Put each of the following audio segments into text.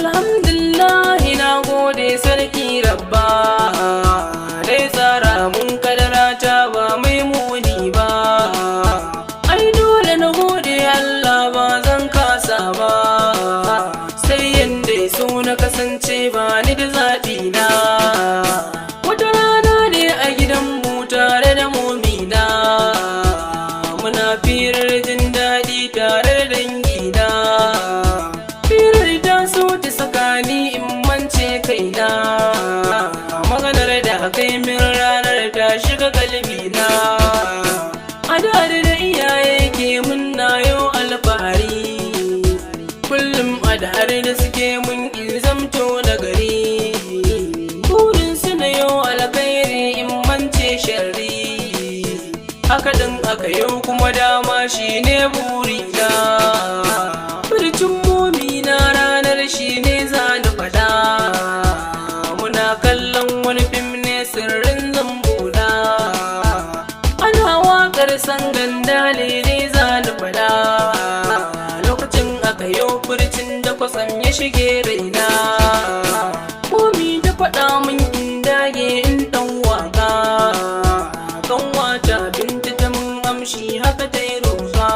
Alhamdulillah, na gode sarki rabba dai tsara mun kadara ta ba mai muni ba. Ai dole na gode Allah, ba zan kasa ba, sai yanda ya so na kasance, ba ni da zaɓi na. Wata rana ne a gidanmu tare da momina, muna firar jin daɗi tare da dangina. Firar ta so ta saka ni in mance kaina. Maganar da kai min ranar ta shiga kalbina. A da da iyaye ke mun na yau alfahari. Kullum a da da suke mun in zamto na gari. Burin su na yau alkhairi, in mance sharri. Haka din aka yau kuma dama shine burina. Furcin momina ranar shine za ni faɗa. Muna kallon wani fim ne, sirrin zambuna. Ana waƙar sangandale ne za ni faɗa. Lokacin aka yau furcin da kwatsam ya shige raina. Momi ta faɗa min in dage in ɗan waka. Kanwata Binta ta mun amshi, haka ta yi roƙa.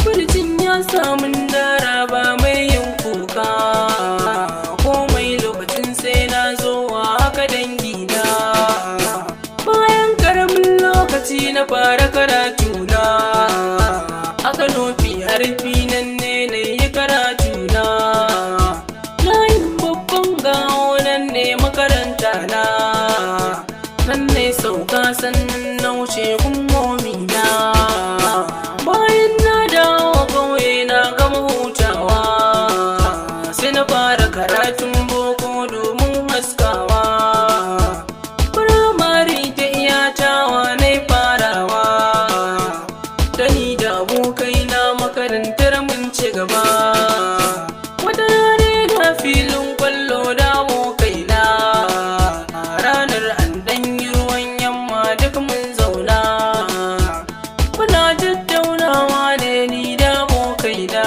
Furcin ya samun dara ba mai yin kuka. Komai lokacin sai na zo wa haka dangina. Bayan karamin lokaci na fara karatu na. Aka nufi harfi nan ne na yi karatu na. Layin babban gawo nan ne makaranta na. Nan ne sauka, sannan na wuce gun momina. Bayan na dawo kauye na gama hutawa, sai na fara karatun boko domin haskawa. Firamare ta iyatawa na farawa. Da ni da abokai na makarantar mun ci gaba. Wata rana na filin kwallo da abokaina. Ranar an ɗan yi ruwan yamma, duk mun zauna. Muna tattaunawa ne ni da abokaina.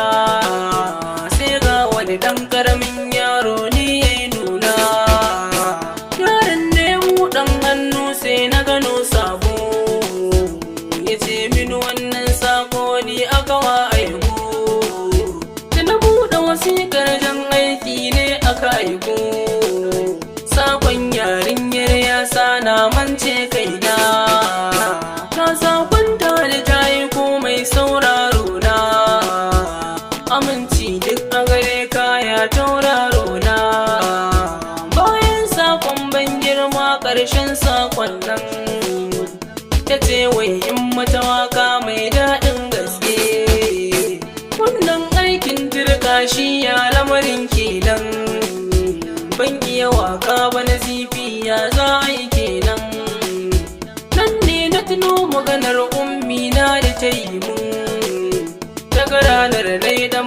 Sai ga wani ɗan ƙaramin yaro ni ya yi nuna. Yaron ne mu ɗan hannu, sai na gano sabo. Ya ce min wannan sako ni aka wa aiko. Da na buɗe wasiƙar, jan aiki ne aka aiko. Sakon yarinyar ya sa na mance kaina. Ta sakon ta da ta yi komai sauraro na. Aminci duk a gare kaya tauraro na. Bayan sakon ban girma, ƙarshen sakon nan ta ce wai in mata waka mai daɗin gaske. Wannan aikin turka shi ya lamarin kenan. Ban iya waka ba na zifi, ya za a yi kenan? Nan ne na tuno maganar ummi na da ta yi mun. Daga ranar na yi da